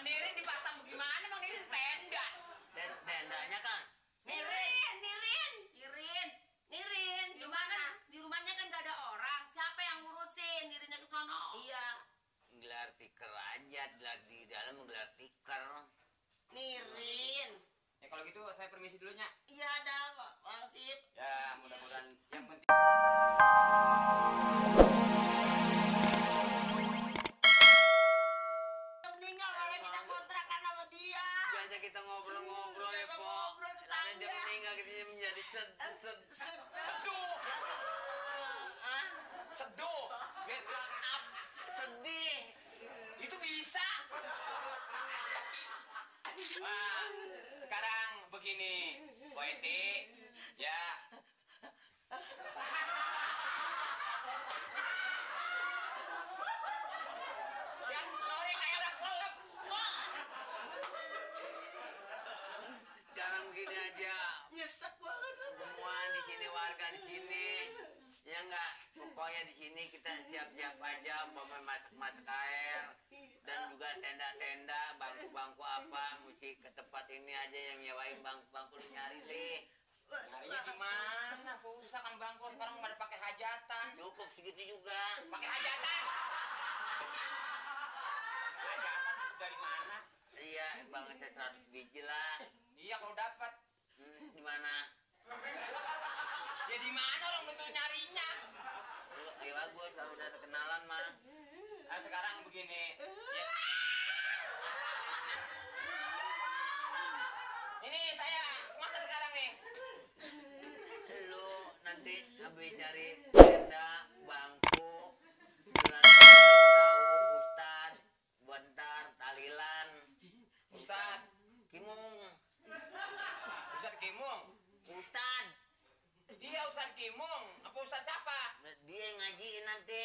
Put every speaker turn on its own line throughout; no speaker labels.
Nirin dipasang bagaimana Bang Nirin? Tenda.
Tendanya kan?
Nirin.
Di mana? Di rumahnya kan gak ada orang. Siapa yang ngurusin? Nirinnya ke sono.
Iya.
Gelar tikar aja, gelar di dalam gelar tikar.
Nirin.
Ya kalau gitu saya permisi dulunya.
Iya ada Bang Sip.
Ya mudah-mudahan yang penting.
Meninggal karena kita kontrakan sama dia.
Biasa kita ngobrol-ngobrol ya, Po.
Ngobrol
Lalu dia
tetangga.
meninggal kita menjadi
Seduh.
Hah?
Seduh.
Sedih.
Itu bisa. Nah, sekarang begini, Poeti, ya.
Yang lori kayak udah kelelep.
Jangan begini aja.
Nyesek banget.
Semua di sini warga di sini. Ya enggak, pokoknya di sini kita siap-siap aja mau masak air dan juga tenda-tenda, bangku-bangku apa, mesti ke tempat ini aja yang nyewain bangku-bangku nyari leh.
Nyarinya di mana? Susah kan bangku sekarang pada pakai hajatan.
Cukup segitu juga.
Pakai hajatan. Hajatan dari mana?
Iya, bangetnya 100 biji lah.
Iya kalau dapat.
Di mana?
Ya di mana orang betul nyarinya?
Ayo bagus, kalau udah ada kenalan mah.
Nah sekarang begini. Ya. Ini saya kemana sekarang nih?
Lu nanti habis cari tenda, bangku, tahu Ustad, bentar, talilan,
Ustad.
Kimung,
Ustad Kimung.
Ustad,
Iya Ustad Kimung. Apa Ustad siapa?
dia yang ngajiin nanti.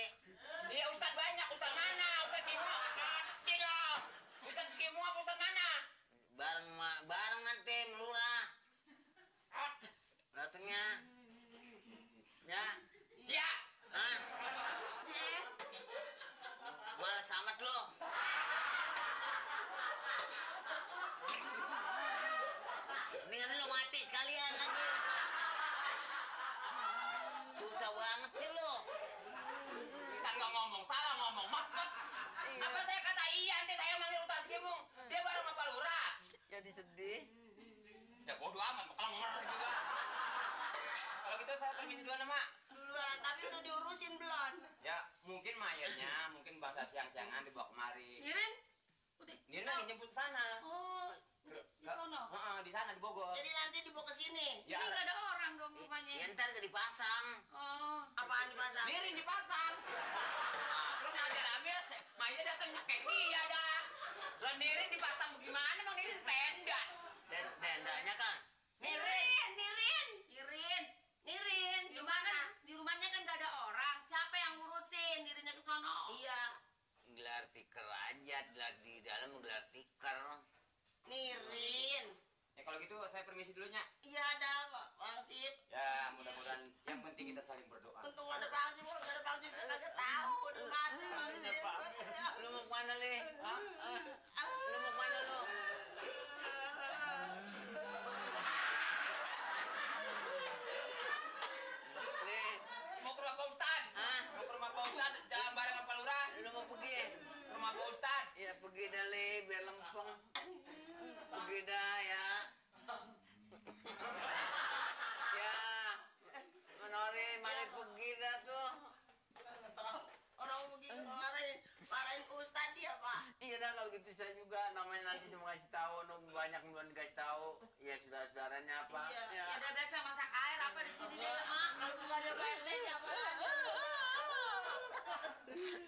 Iya Ustad banyak. Ustad mana? Ustad Kimung. Tidak. Ustad Kimung apa Ustad mana?
Bareng nanti melurah. Datangnya, ya,
Ya.
ah, malah samat lo. Mendingan lo mati sekalian lagi. Susah banget sih lo.
Kita nggak ngomong, salah ngomong. Maksud. Apa saya kata iya nanti saya manggil Ustad Kimung. Dia bareng sama Pak Lurah.
Jadi sedih.
Ya bodo amat, kelenger juga. Kalau gitu saya permisi duluan Mak.
Duluan, tapi udah diurusin belum?
Ya mungkin mayatnya, mungkin bahasa siang-siangan dibawa kemari.
Nirin? Udah.
Dia lagi jemput sana.
Oh, di sono.
Heeh, di sana di Bogor.
Jadi nanti dibawa ke sini.
Sini gak ada orang dong rumahnya.
Ya ntar gak dipasang.
Oh.
Apaan dipasang?
Nirin dipasang. Terus ngajar Amis, mainnya datang nyekek dia dah. Lah Nirin dipasang bagaimana Bang Nirin? Tenda.
Tendanya kan?
Nirin.
Di mana? Di rumahnya kan gak ada orang. Siapa yang ngurusin? Nirinnya ke sono.
Iya.
Gelar tikar aja, gelar di dalam gelar tikar.
Nirin.
Ya kalau gitu saya permisi dulunya.
Iya ada Bang Sip.
Ya mudah-mudahan yang penting kita saling berdoa.
Untung ada Bang Sip, kalau gak ada Bang Sip saya kagak tahu udah mati Bang Sip.
Lu mau kemana le? Lu mau kemana lu? Le,
Mau ke rumah Pak Ustad?
Hah?
Mau ke rumah Pak Ustad jalan bareng sama Pak Lurah?
lu mau pergi?
Ke rumah Pak Ustad?
Ya pergi dah le, biar lempeng. Pergi dah ya. Ya, Menori, mari pergi dah tuh.
Orang begitu marahin Ustad dia Pak.
Iya dah kalau gitu saya juga namanya nanti mau kasih tahu, banyak belum dikasih tahu. Ya saudara-saudaranya apa?
Iya.
Ya udah biasa masak air apa di sini deh Mak.
Kalau bukan ada Pak RT siapa lagi? Iya.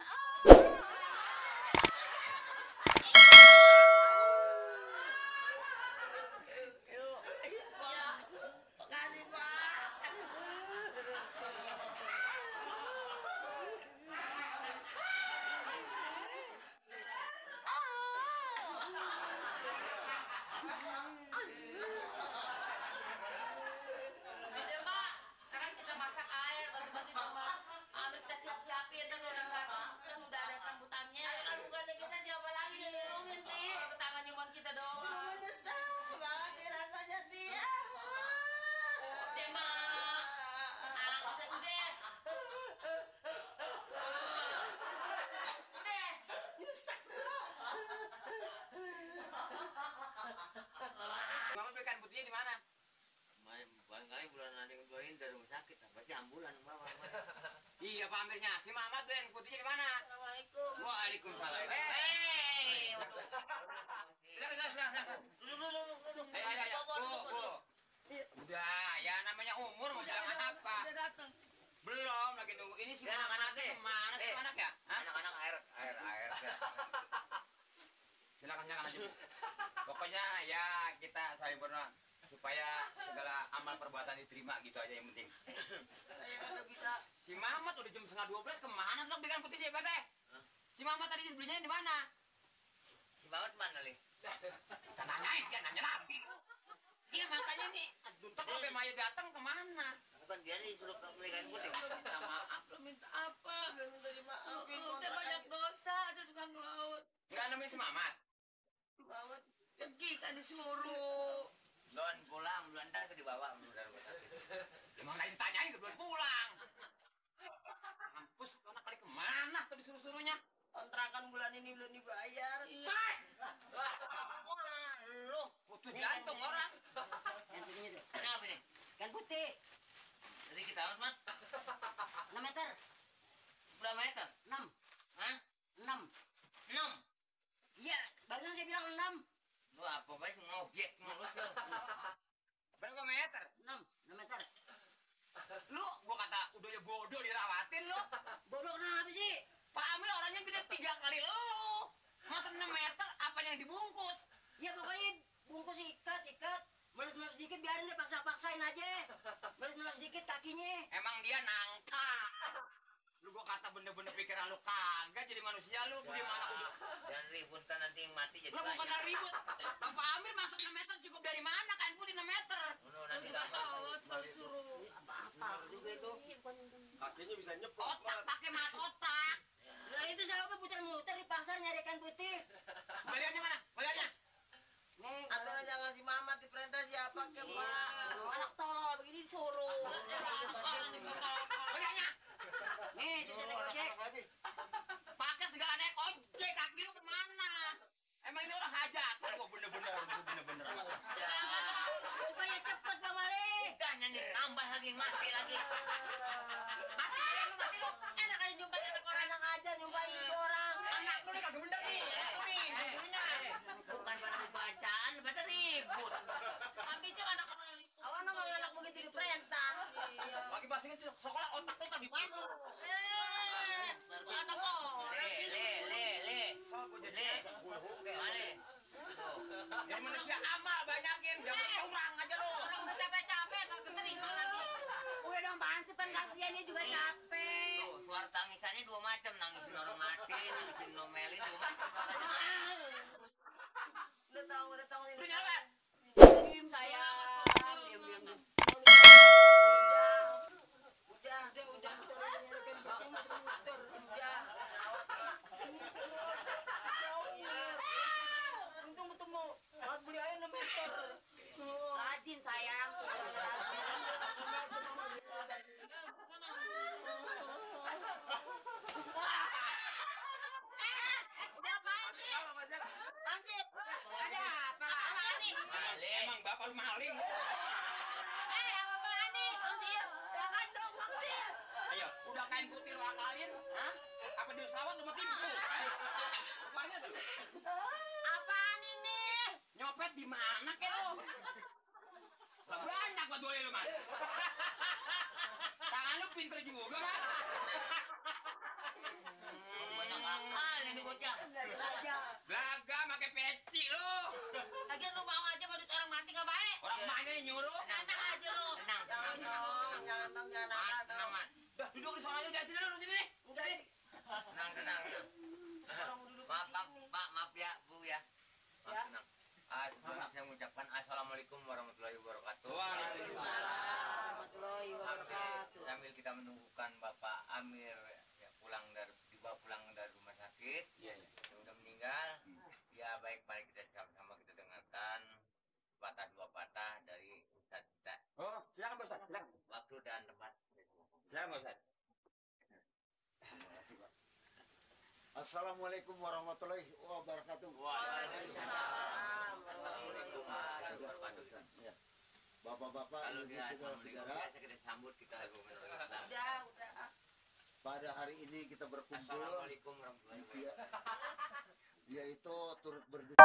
Makasih Pak.
Udah Mak. Sekarang kita masak air. Bantu-bantu sama Amir kita siap-siapin. Kan udah datang. Kan udah ada sambutan
bulan bawa.
Iya Pak Amirnya. Si Mamat Ben putihnya di mana?
Assalamualaikum.
Waalaikumsalam.
Hei,
Silakan.
duduk.
Ayo. Bu. Udah, ya namanya umur mau bilang apa?
Udah datang.
Belum lagi nunggu. Ini si
Ya,
Mamat
anak-anaknya.
kemana sih anak ya? Hah?
Anak-anak air.
Silakan aja. Bu. Pokoknya ya kita saya berdoa supaya segala amal perbuatan diterima gitu aja yang penting.
Saya nggak bisa.
Si Mamat udah jam 11:30 kemana lo belikan putih siapa teh? Si Mamat tadi belinya di mana?
Si Mamat mana li?
Saya nanyain dia nanya lagi. Iya makanya nih, aduh tak sampai Maya datang kemana?
Bukan dia disuruh belikan putih.
Minta maaf, belum minta apa.
Belum minta dimaafin.
Saya banyak dosa, saya suka ngelaut.
Enggak nemuin si Mamat.
Mamat.
Pergi kan disuruh.
Don pulang, bulan ntar ke dibawa dari rumah sakit.
Ya makanya ditanyain kedua pulang. Mampus, tuh anak kali kemana tuh disuruh-suruhnya?
Kontrakan bulan ini belum dibayar.
Iya.
Wah, lu.
Putus jantung orang.
Yang putihnya tuh.
Kenapa nih?
Kan putih.
Jadi kita harus mat
6 meter.
berapa meter?
6.
Hah?
6.
6.
Iya, barusan saya bilang 6.
Lu apa baik ngobjek mulus lu.
Berapa meter?
6 meter.
Lu, gua kata udah ya bodoh dirawatin lu.
Bodoh kenapa sih?
Pak Amir orangnya gede 3 kali lu. Masa 6 meter apa yang dibungkus?
Ya pokoknya bungkus ikat. Melus-melus sedikit biarin deh, paksain aja. Melus-melus sedikit kakinya.
Emang dia nangka. Lu gua kata bener-bener pikiran lu kagak jadi manusia lu gimana udah.
Jangan ribut ntar nanti yang mati jadi
Lu bukan
banyak.
ribut. Bapak Amir masuk 6 meter cukup dari mana kain putih 6 meter?
Nanti
Udah
dapat.
tahu, suruh.
Apa juga itu?
Kakinya bisa nyepot.
Otak pakai mat otak.
Nah itu saya apa muter-muter di pasar nyari ikan putih.
Baliannya mana? Baliannya.
Nih,
Atau jangan si Mamat diperintah siapa ke
Iya.
Pak.
Anak tolol begini disuruh.
Baliannya.
nih susun naik ojek.
Pakai segala naik ojek kaki lu kemana? Emang ini orang hajatan gua bener-bener.
Supaya cepet Bang Malik.
Ikannya nih tambah lagi mati lagi.
Mati lu.
Enak aja jumpa anak orang.
Enak aja nyumpain itu orang.
Anak lu nih kagak bener nih. Lu nih, gurunya.
Bukan pada bacaan, pada ribut.
Habisnya anak orang yang itu.
Awan sama anak begitu diperintah.
Iya.
Lagi bahas ini sekolah otak lu tadi mana?
Anak orang.
Le.
Oh, gua jadi
Male. Tuh.
jadi manusia amal banyakin, jangan curang aja lu.
Orang udah capek-capek gak keterima lagi.
Udah dong Pak Ansip kan kasihan dia juga capek.
Tuh, suara tangisannya dua macam, nangisin orang mati, nangisin nomelin dua macam suaranya.
Udah tahu ini.
Lu nyala.
Diam sayang. Diam.
Udah. Untung ketemu. Buat beli air 6 meter.
Rajin sayang. Udah apaan sih? Ansip, ada apa? Apaan nih?
Emang bapak lu maling.
Apaan nih? Ansip, jangan dong Ansip.
Ayo, udah kain putih lu akalin, hah? Apa di pesawat lu mati tuh? Keluarnya tuh.
Apaan ini?
Nyopet di mana ke lu? Banyak buat boleh lu, Mas. Tangan lu pinter juga, Mas.
Banyak akal ini bocah.
Belaga pakai peci lu.
Lagian lu mau aja mau orang mati gak baik.
Orang emaknya yang nyuruh.
Enak aja lu.
Tenang.
Jangan nakal
Tenang,
dong.
Mat.
Udah duduk di sana aja, udah sini dulu sini.
Udah.
Tenang.
Orang duduk
Maaf,
di sini.
Pak, maaf ya, Bu ya. Maaf,
Ya.
tenang. Sebelumnya saya mengucapkan Assalamualaikum warahmatullahi wabarakatuh.
Waalaikumsalam warahmatullahi wabarakatuh.
Sambil kita menunggukan Bapak Amir ya, dibawa pulang dari rumah sakit.
Iya.
Yang udah meninggal. Ya baik, mari kita sama-sama kita dengarkan dua patah dari Ustadz kita.
Oh, silakan Bos. Silakan.
Waktu dan tempat.
Silakan Bos.
Assalamualaikum warahmatullahi wabarakatuh.
Waalaikumsalam warahmatullahi wabarakatuh.
Bapak-bapak,
Kalau
ibu
dia
saudara
assalamualaikum
saudara,
biasa kita sambut kita berumah Islam.
Udah.
pada hari ini kita berkumpul,
Assalamualaikum warahmatullahi wabarakatuh.
yaitu turut berduka